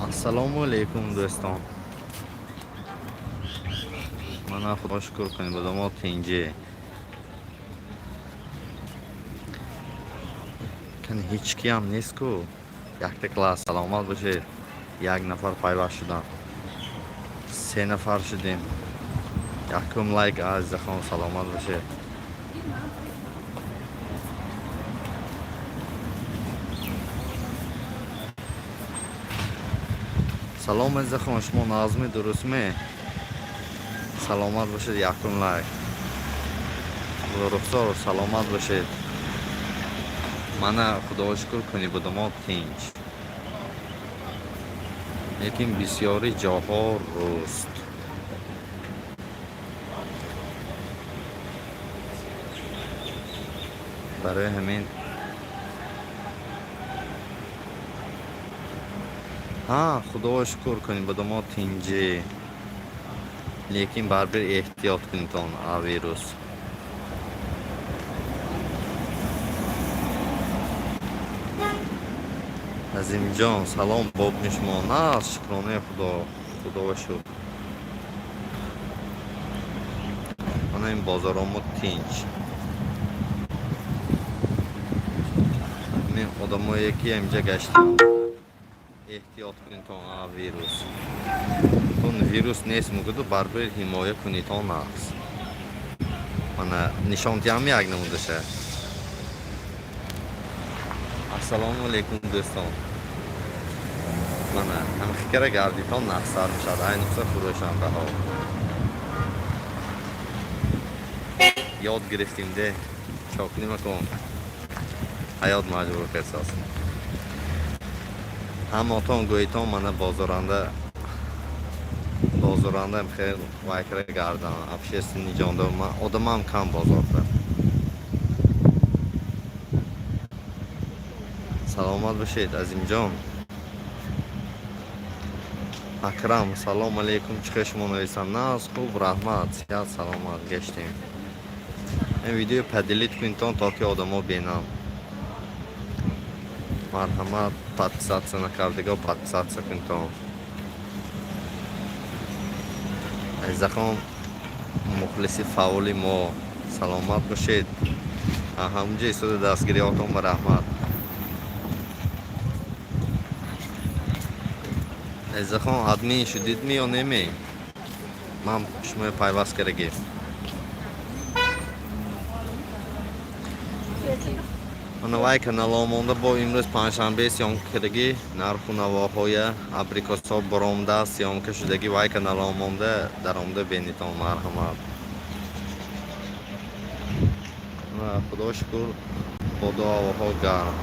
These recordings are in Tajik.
Ассалому алайкум, дӯстон. Мана, худо шукр кунем, одамо тинҷе. Кани, ҳеҷ киам нест ку. Якта класс, саломат бошед. Як нафар пайваст шудам. Се нафар шудем. Якум лайк, азизахон, саломат бошед. Салом, азизахон, шумо нағзми, дурустме? Саломат бошед, якум лайк. Рухсор, саломат бошед. Мана, худо шукр кунӣ, будамо тинч. Лекин бисёри ҷоҳо руст. Барои ҳамин ҳа, худо шукр кунем, будамо тинҷӣ. Лекин барбир эҳтиёт кунитон а вирус. Азимҷон, салом, бобни шумо нағз, шукронаи Худо, худо шукр. Мана ин бозоромо тинч. Ҳамин одамое ки инҷа гаштем, эҳтиёт кунитон а вирус. Он вирус нест мегӯду, барбир ҳимоя кунитон нағз. Мана нишонтиам як намудаша. Ассалому алайкум, дӯстон. Мана ҳамхикара гардитон нағзтар мешавад, айниқса фурӯшандаҳо. Ёд гирифтим де, чо кунем акун? Ҳаёт маҷбур кардааст. Ҳаматон гӯйтон, мана бозоранда хел вайкара гардан, общественный ҷонда одамам кам бозорда. Саломат бошед, Азимҷон. Акрам, салом алейкум, чӣ хел шумо нависам? Нағз, хуб, раҳмат, сиҳат, саломат гаштем. Ин видео поделить кунитон, то ки одамо бинанд. Марҳамат, подписаться накардиго подписаться кунитон. Азизахон, мухлиси фаъоли мо, саломат бошед. Ҳамунҷо истода дастгириҳотон ба раҳмат. Азизахон, админ шудидми ё неме? Ман шуморо пайваст кардагӣ. Мана вай каналҳо монда, бо имрӯз панҷшанбе съёмка кардагӣ, нарху навоҳоя, абрикосҳо баромадааст, съёмка шудагӣ, вай каналҳо монда, даромада бинитон, марҳамат. Худо шукр, боду ҳавоҳо гарм.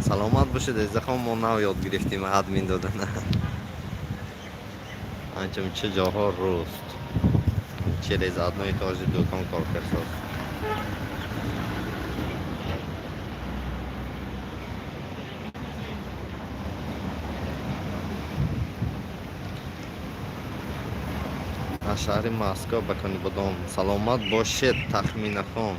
Саломат бошед, азизахон, мо нав ёд гирифтем админ додана. Анча мунча ҷоҳо руст. Через одно и то же дӯкон кор кардааст. Аз шаҳри Москва ба Конибодом. Саломат бошед, Тахминахон.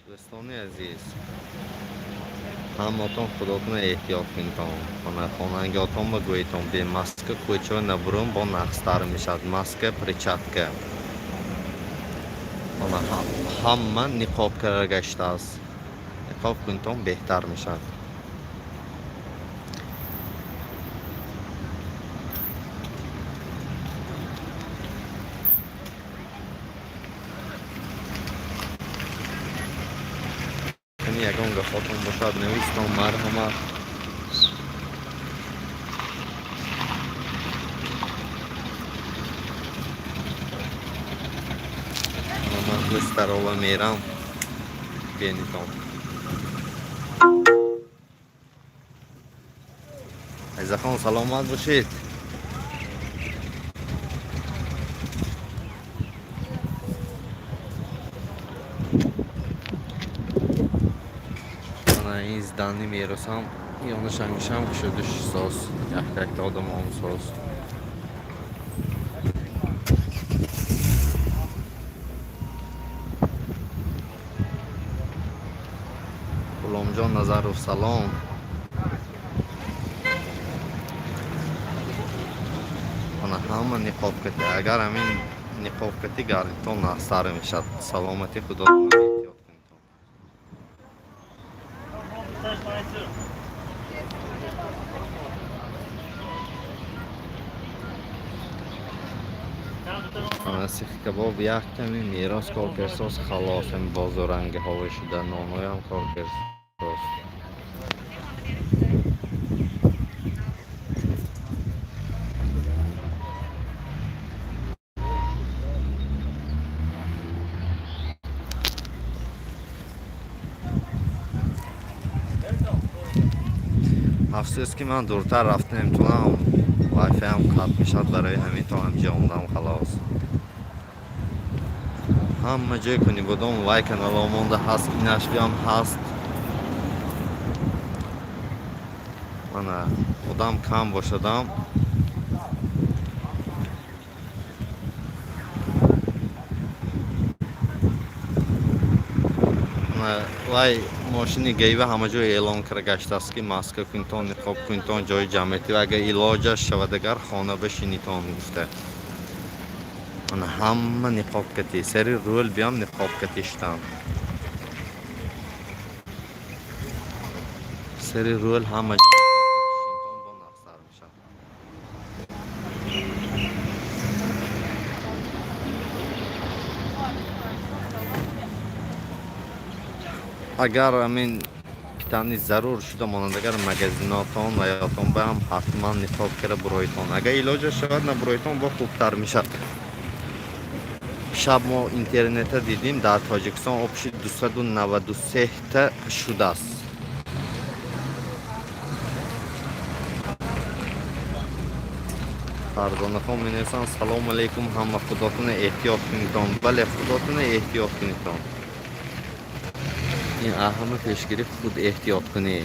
Дӯстони азиз, ҳаматон худотонро эҳтиёт кунитон. Хонангиҳотон ба гӯйтон, бе маска кӯча набурун, бо нағзтар мешавад. Маска, перчатка. Мана ҳама ниқоб карда гаштааст. Ниқоб кунитон, беҳтар мешавад. Кани, ягон гапотон бошад, навистон, марҳамат. Ман гӯстарова мерам, бенитон. Азизахон, саломат бошед. Мана ин здани меросам ёнашангишам кушода шисоз, як якта одам омсоз. Ғуломҷон Назаров, салом. Мана ҳама ниқоб кати. Агар ҳамин ниқоб кати гардитон, нағзтар мешавад. Саломати худотон эҳтиёт кунитон. Мана сихкабоб як ками мерос кор керсоз, халос. Ҳами бозоранги ҳовӣ шуда, нонҳоям кор керсоз. Афсӯс, ки ман дуртар рафта наметавонам, вайфайам қатъ мешавад, барои ҳамин то ҳамҷо омадам, халос. Ҳама ҷой Конибодом вай каналҳо монда ҳаст, инашбиам ҳаст. Мана одам кам бошадам. Вай мошини ГАИ-ва ҳама ҷой эълон карда гаштааст, ки маска кунитон, ниқоб кунитон ҷои ҷамъиятӣ ва агар илоҷаш шавад, агар хона бишинитон гуфта. Мана ҳама ниқоб кати, сари рӯл биям ниқоб кати шудам. Сари рӯл ҳама ҷо шинтон, бо нағзтар мешавад. Агар ҳамин питани зарур шуда монанд, агар магазинотон ва ётон ба ҳам ҳатман ниқоб кара буроитон. Агар илоҷаш шавад, набуроитон, бо хубтар мешавад. Шаб мо интернета дидим, дар Тоҷикистон общий 293 та шудааст. Фарзонахон менависанд: «Салому алайкум, ҳама, худотона эҳтиёт кунитон». Бале, худотона эҳтиёт кунитон. Ин ҳама пешгирӣ худ эҳтиёт кунӣ.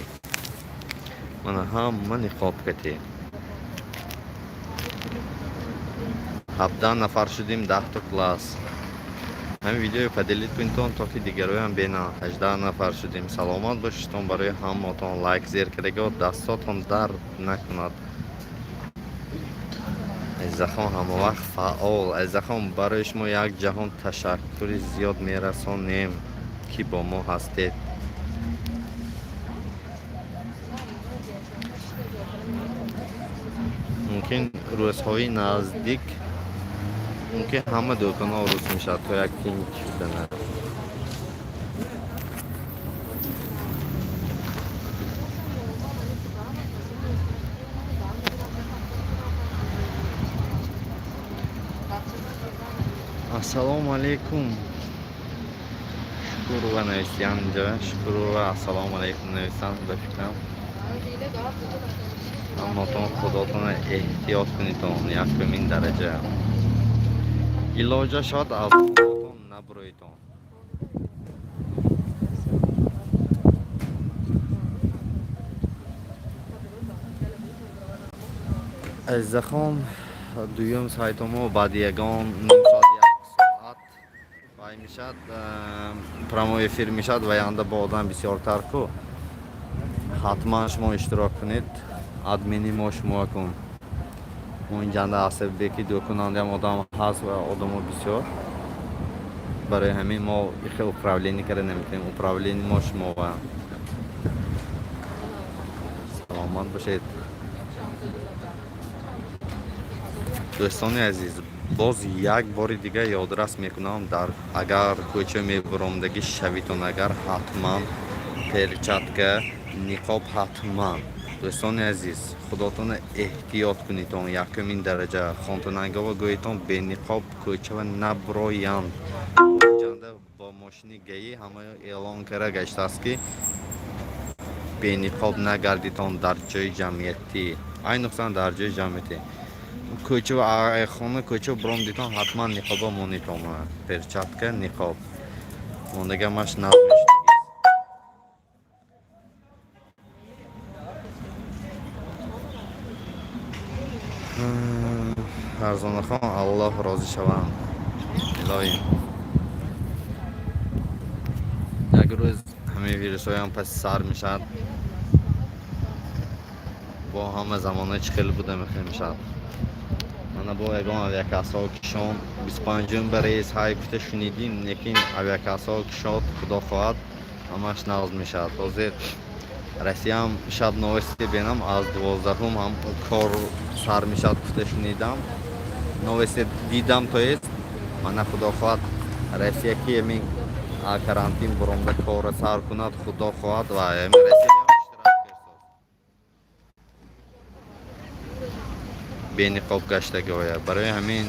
Мана ҳама ниқоб катӣ. 17 нафар шудим, 10-та класс. Ҳамин видеоро поделить кунитон, то ки дигароям бинанд. 18 нафар шудим. Саломат бошитон. Барои ҳамаотон лайк зер кардагиҳо дастотон дард накунад. Азизахон ҳамавақт фаъол. Азизахон, барои шумо як ҷаҳон ташаккури зиёд мерасонем, ки бо мо ҳастед. Мумкин рӯзҳои наздик, мумкин ҳама дӯконҳо рӯз мешавад то як тинч шудана. Ассалому алайкум. Шукурова нависиян инҷа. Шукурова ассалому алайкум нависанд, ба фикрам. Ҳаматон худотона эҳтиёт кунитон якумин дараҷа. Илоҷа шавад, аз хонатон набуроитон. Азизахон, дуюм сайтомо баъди ягон ним соат, як соат вай мешавад, прямой эфир мешавад ва янда бо одам бисёртар ку. Ҳатман шумо иштирок кунед. Админи мо шумо кун. Мо инҷанда асабе ки дӯконандам одам ҳаст ва одамо бисёр. Барои ҳамин мо ихе управление карда наметавонем. Управление мо шумо ва саломат бошед. Дӯстони азиз, боз як бори дигар ёдрас мекунам: дар агар кӯча мебуромдагӣ шавитон, агар ҳатман перчатка, ниқоб ҳатман. Дӯстони азиз, худотона эҳтиёт кунитон якумин дараҷа. Хонтонангова гӯитон, бениқоб кӯчава наброянд. Ҷанда бо мошини ГАИ ҳама эълон карда гаштааст, ки бениқоб нагардитон дар ҷои ҷамъиятӣ, айнухсан дар ҷои ҷамъиятӣ. Кӯча, хона, кӯча буромдитон, ҳатман ниқоба монитон, перчатка, ниқоб мондагамаш назм. Фарзонахон, Аллоҳ розӣ шаванд, илоҳим. Як рӯз ҳамин вирусҳоям паси сар мешавад, бо ҳама замона чӣ хел буда мехел мешавад. Мана бо ягон авиакассаҳо кишон 25-ум ба рейс ҳай гуфта шунидим, лекин авиакассаҳо кишод, худо хоҳад, ҳамаш нағз мешавад. Ҳозир Россиям шаб новости бенам, аз 12-ум ҳам кор сар мешавад гуфта шунидам, новости дидам. То есть мана, худо хоҳад, Россия ки ҳамин карантин буромда корро сар кунад, худо хоҳад, ва ҳамин Россия штраф керсоз бениқоб гаштагиҳоя. Барои ҳамин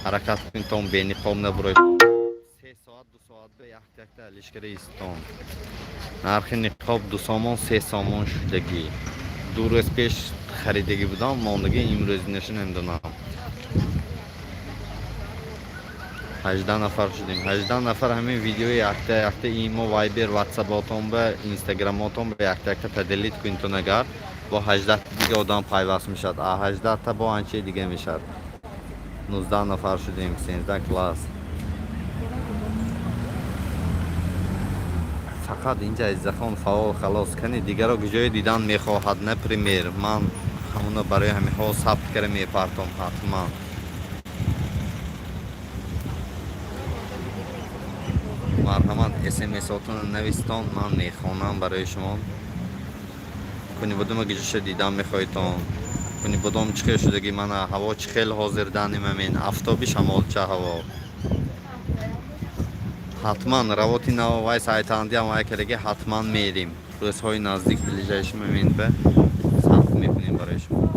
ҳаракат кунитон, бениқоб набуроед. 3 соат, 2 соат ба якта якта алишкара истон. Нархи ниқоб 2 сомон, 3 сомон шудагӣ. 2 рӯз пеш харидагӣ будам, мондагӣ, имрӯзинаша намедонам. 18 нафар шудем, 18 нафар. Ҳамин видеои якта якта имо, Вайбер, Ватсаботон ба, Инстаграмотон ба якта якта поделить кунитон, агар бо 18 дига одам пайваст мешавад, а 18-та бо анчаи дига мешавад. 19 нафар шудем, 13 класс. Фақат инҷа Азизахон фаъол, халос. Кани дигаро куҷое дидан мехоҳад? Например, ман ҳамуно барои ҳаминҳо сабт кара мепартом ҳатман. Марҳамат, смсотонро навистон, ман мехонам барои шумо. Куни бодума гиҷоша дидан мехоҳедтон, куни бодом чӣ хел шудагӣ, мана ҳаво чӣ хел ҳозир данимамин, афтоби шамолча ҳаво. Ҳатман равоти нав вай сайтандиам вай кардаги, ҳатман мерим. Рӯзҳои наздик, ближайший момент ба сабт мекунем барои шумо.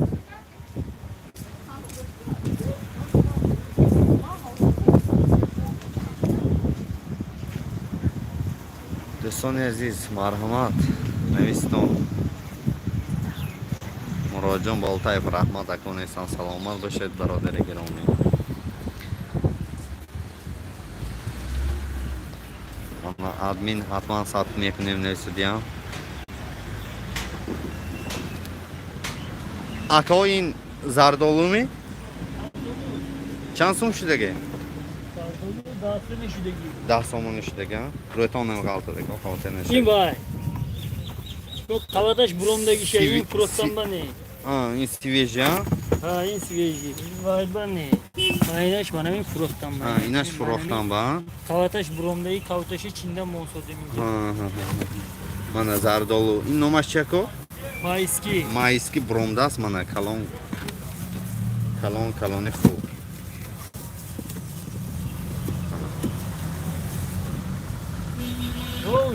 Дӯстони азиз, марҳамат, навистон. Муроҷон Болтаев, раҳмат, аконесан, саломат бошед, бародари гиромӣ. Админ ҳатман сабт мекунем, нависудиям. Ако, ин зардолуми чанд сум шудаги? 10 сомонӣ шудаги. Рӯтон намеғалтадаги, хотир нашуд. Ин вай қаваташ буромдаги ша, ин фурӯхтанба не. Ин свежий? Ҳа, ин свежий, вайба не, инаш манам ин фурӯхтанба. Инаш фурӯхтанба. Қаваташ буромдаги, кавташи чинда монсодем инҷа. Мана зардолу, ин номаш чи, ако? Майский. Майский буромдааст. Мана калон калон, калони хуб.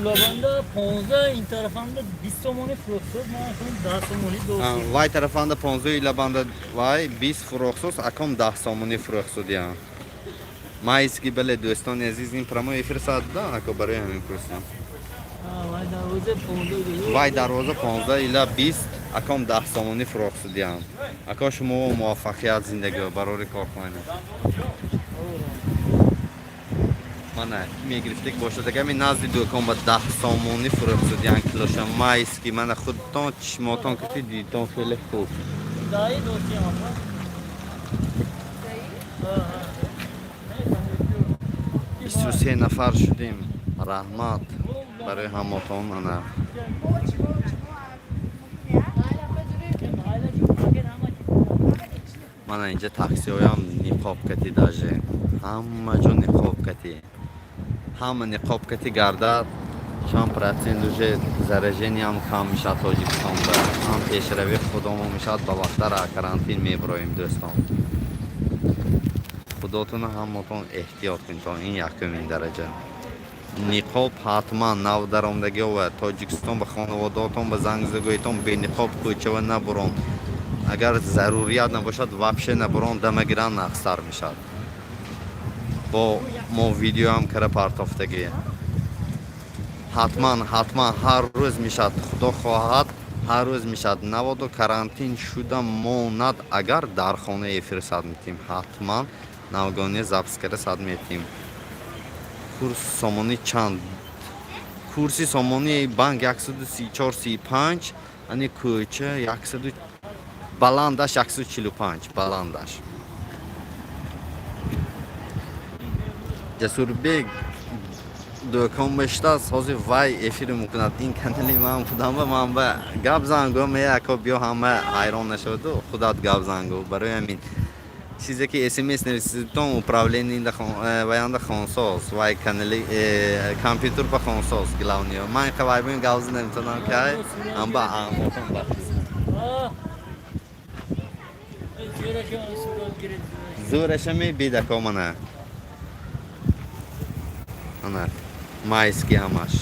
Лабанда 15, ин тарафанда 20 сомонӣ фурӯхсоз, ман 10 сомонӣ достем. Вай тарафанда 15, лабанда вай 20 фурӯхсоз, аком 10 сомонӣ фурӯхсодиям. Майский, бале. Дӯстони азиз, ин прямой эфир саат да, ако, барои ҳамин пурсидам. Вай дарвоза 15 ила 20, аком 10 сомонӣ фурӯхсодиям. Ако, шумо муваффақият, зиндагио, барори кор кунед. Мана мегирифтек бошад, агар ми назди дӯкон ба 10 сомонӣ фурӯхсодиям килоша. Майский, мана худтон чишмотон кати дидтон, хеле хуб. Даи достем, апа. 23 нафар шудем, раҳмат барои ҳамотон. Ана мана инҷа таксиҳоям ниқоб кати, даже ҳама ҷо ниқоб кати, ҳама ниқоб кати гардад, чанд процент уже заражениям кам мешавад Тоҷикистонда, ҳам пешравии худомо мешавад, ба вақтара карантин мебуроем. Дӯстон, худотуна ҳамотон эҳтиёт кунедтон, ин якумин дараҷа. Ниқоб ҳатман. Нав даромдагиҳо ва Тоҷикистон ба хонаводаотон ба занг загӯетон, бениқоб кӯчава набурон. Агар зарурият набошад, вообще набурон, дамагиран нақстар мешавад. Бо мо видеоам кара партофтагӣ. Ҳатман, ҳатман ҳар рӯз мешавад, худо хоҳад, ҳар рӯз мешавад. Наводу карантин шуда монад, агар дар хона эфир сад метиҳем, ҳатман навгонӣ запись кара сад метиҳем. Курс сомонӣ чанд? Курси сомонии банк 134, 35, ани кӯча 100, баландаш 145, баландаш. Ҷасурбек дӯкон бештааст, ҳозир вай эфир мекунад. Ин канали ман будам, ба ман ба гап зан гӯ, меяко биё, ҳама ҳайрон нашаваду худат гап зан гӯ. Барои ҳамин чизе ки смс нависитон, управление ваянда хонсоз, вай канали компютер ба хонсоз главный. Ман қа вай бин гап зан наметавонам, ки ай ам ба амотон ба. Зӯрашон сурат гирифт. Зӯраша мебидако, мана. Ана майский ҳамаш.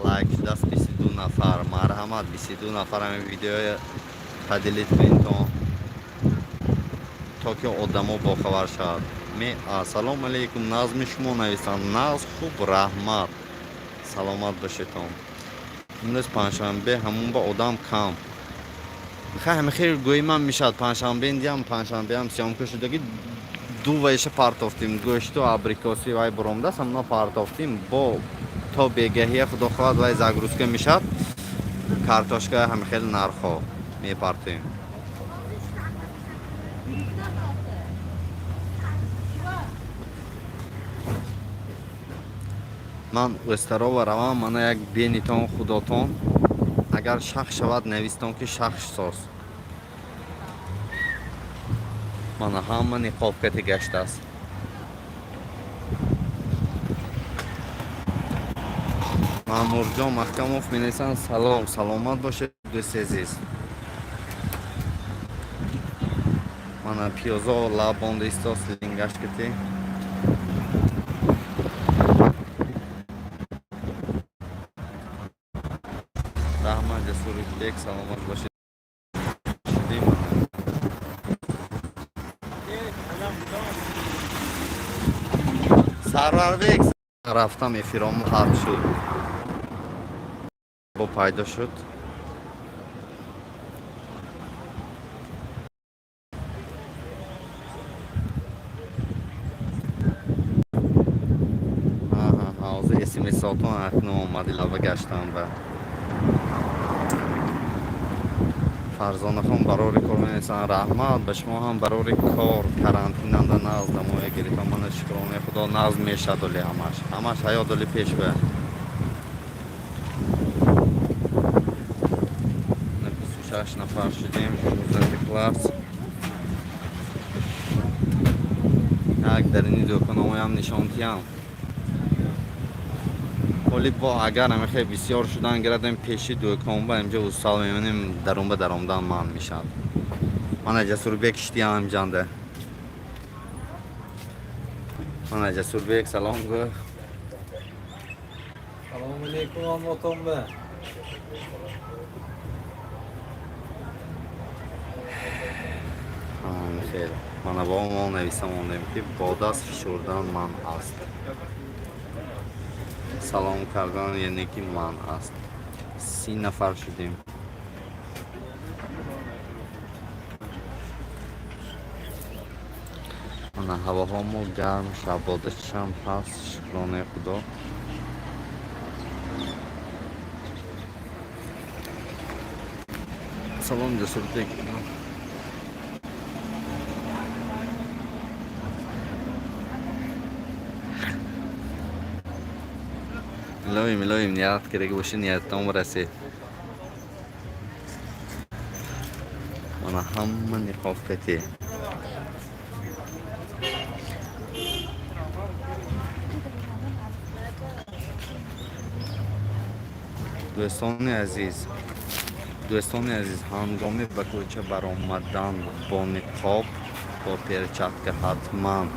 Лайк шудааст 22 нафар. Марҳамат, 22 нафар, ҳамин видеоя поделить кунедтон, то ки одамо бохабар шавад. Ме ассалому алайкум, назми шумо нависанд. Нағз, хуб, раҳмат, саломат бошедтон. Имрӯз панҷшанбе, ҳамун ба одам кам. Хай, ҳами хел гӯи ман мешавад. Панҷшанбе диам, панҷшанбеам съёмка шудаги, ду вайша партофтим, гӯшту абрикоси вай буромдааст, ҳамуна партофтим. Бо то бегаҳия, худо хоҳад, вай загрузка мешавад. Картошка ҳами хел нархҳо мепартоем. Ман Ӯстарова равам, мана як бенитон, худотон. Агар шах шавад, навистон, ки шах соз. Мана ҳама ниқобкати гаштааст. Маъмурҷон Маҳкамов менависанд: салом, саломат бошед, дӯсти азиз. Мана пиёзо лаб бонда истост, лингашкати. Раҳмат, Ҷасурбек, саломат бошед. Шудем. Адам. Сарварбек, рафтам, эфиром қатъ шуд, бо пайдо шуд. Ҳозир смсотон акнун омад, илова гаштам. Ба Фарзонахон барори кор менависанд. Раҳмат ба шумо ҳам, барори кор. Карантинанда нағз дамоя гирифтам, мана, шукронаи худо, нағз мешад. Оли ҳамаш, ҳамаш ҳаёт оли пеш ба. 26 нафар шудем, 16 класс. Як дарини дӯкономоям нишон диҳам. Ҳоли бо агар ҳамихе бисёр шудан гирадем, пеши дӯконба инҷа устал мемонем, дарунба даромадан манъ мешавад. Мана Ҷасурбек шидиам инҷанда. Мана Ҷасурбек, салом гӯ. Салому алейкум, ҳамватонба. Хел мана бо мо нависа мондем, ки бо даст фишурдан манъ аст, салом кардан яъне ки манъ аст. 30 нафар шудем. Мана ҳавоҳо мо гарм, шабодашам ҳаст, шукронаи худо. Салом, Ҷасурбек. Илоҳим, илоҳим, ният керак боши, ниятон расед. Мана ҳама ниқобкати. Дӯстони азиз, дӯстони азиз, ҳангоми ба кӯча баромадан бо ниқоб, бо перчатка ҳатман.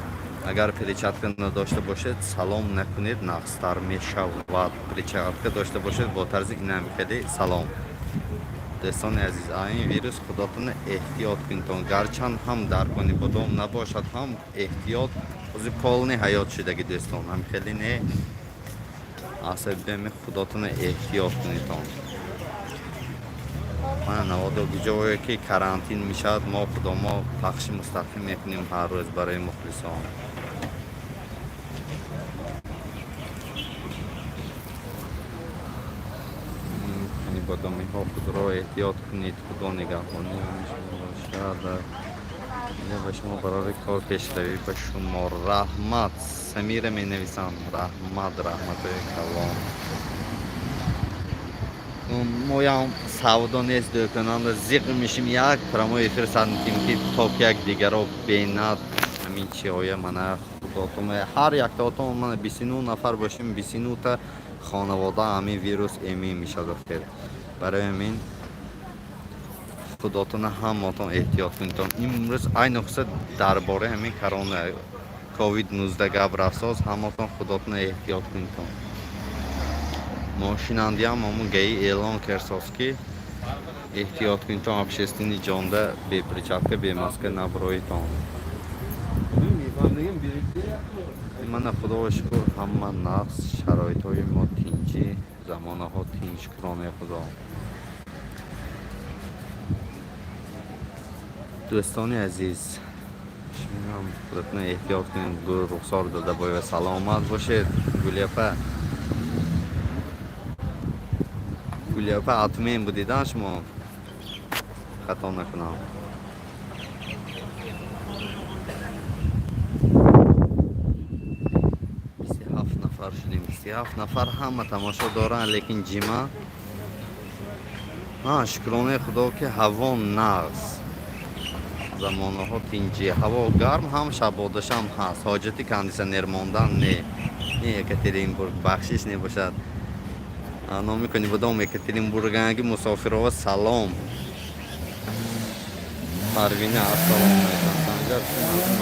Агар перчатка надошта бошед, салом накунед, нағзтар мешавад. Перчатка дошта бошед, бо тарзи инам хеле салом. Дӯстони азиз, ин вирус худотона эҳтиёт кунедтон. Гарчанд ҳам дар кони бодом набошад ҳам, эҳтиёт ҳозир полный ҳаёт шудаги, дӯстон, ҳам хеле не асабиами, худотона эҳтиёт кунедтон. Мана наводо ҷое ки карантин мешавад, мо худо мо пахши мустақим мекунем ҳар рӯз барои мухлисон. Бадомиҳо худро эҳтиёт кунед, Худо нигаҳбони шумо бошад. Ба шумо барори кор, пешравӣ ба шумо. Раҳмат, Самира менависам. Раҳмат, раҳматои калон. Моям савдо нест, дӯконанда зиқ мешим, як прямой эфир сар метим, ки то як дигаро бенад ҳамин чиҳоя. Мана худотон, ҳар яктаотон, мана 29 нафар бошем, 29-та хонавода ҳамин вирус эмин мешавад охир. Барои ҳамин худотона ҳамаотон эҳтиёт кунедон. Имрӯз айни хусуса дар бораи ҳамин корона ковид 19 гап рафтоз, ҳамаотон худотона эҳтиёт кунедон. Мошинандиам ҳамун ГАИ эълон керсоз, ки эҳтиёт кунедон, общественный ҷонда бе перчатка, бе маска наброитон. Мана, Худоро шукр, ҳама нағз, шароитҳои мо тинҷӣ, замонаҳо тинҷ, шукронаи Худо. Дӯстони азиз, шумоам худатон эҳтиёт кунед. Гул Рухсор Додабоева, саломат бошед. Гулияпа, Гулияпа, атмен будидан шумо, хато накунам. 27 нафар шудем, 27 нафар ҳама тамошо доранд, лекин ҷима. Шукронаи Худо, ки ҳаво нағз, замонаҳо тинҷӣ, ҳаво гарм ҳам, шабодашам ҳаст, ҳоҷати кондитсионер мондан не. Не Екатеринбург, бахшиш небошад, номи кунӣ будом Екатеринбурганги мусофирова. Салом, Парвина, ассалому алайкум. Санҷар,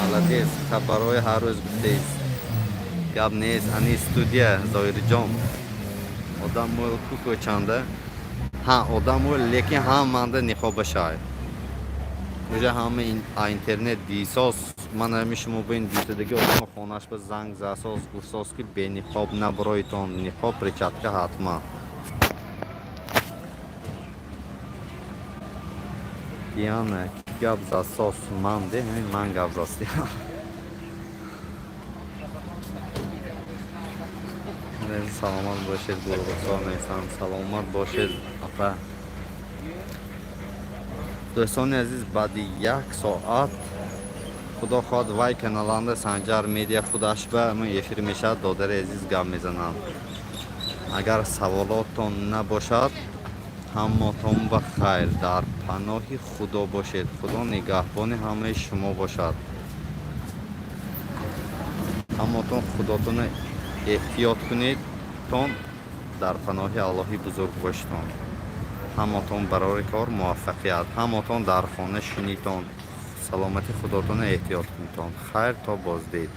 молодец, хабарҳои ҳар рӯз гуфтест, гап нест. Ани студия, Зоирҷон, одам ку кӯчанда ҳа одам, лекин ҳаманда ниқобашай уже ҳама интернет дисоз. Ман ҳами шумо бо ин дисадаги одама хонаш ба занг засоз, гуфтсоз, ки бениқоб наброитон, ниқоб, перчатка ҳатман. Диана, ки гап засоз? Ман де, ҳамин ман гап застиам. Саломат бошед, Гулрухсор нестам, саломат бошед, апа. Дӯстони азиз, баъди як соат, Худо хоҳад, вай каналанда Санҷар Медиа худаш ба эфир мешавад, додари азиз гап мезанам. Агар саволотон набошад, ҳаматон ба хайр, дар паноҳи Худо бошед, Худо нигаҳбони ҳамаи шумо бошад. Ҳаматон худотона эҳтиёт кунед, тон дар паноҳи Аллоҳи бузург бошедон. Ҳаматон барори кор муваффақият, ҳаматон дар хона шинитон, саломати худотона эҳтиёт кунедон. Хайр, то боздид.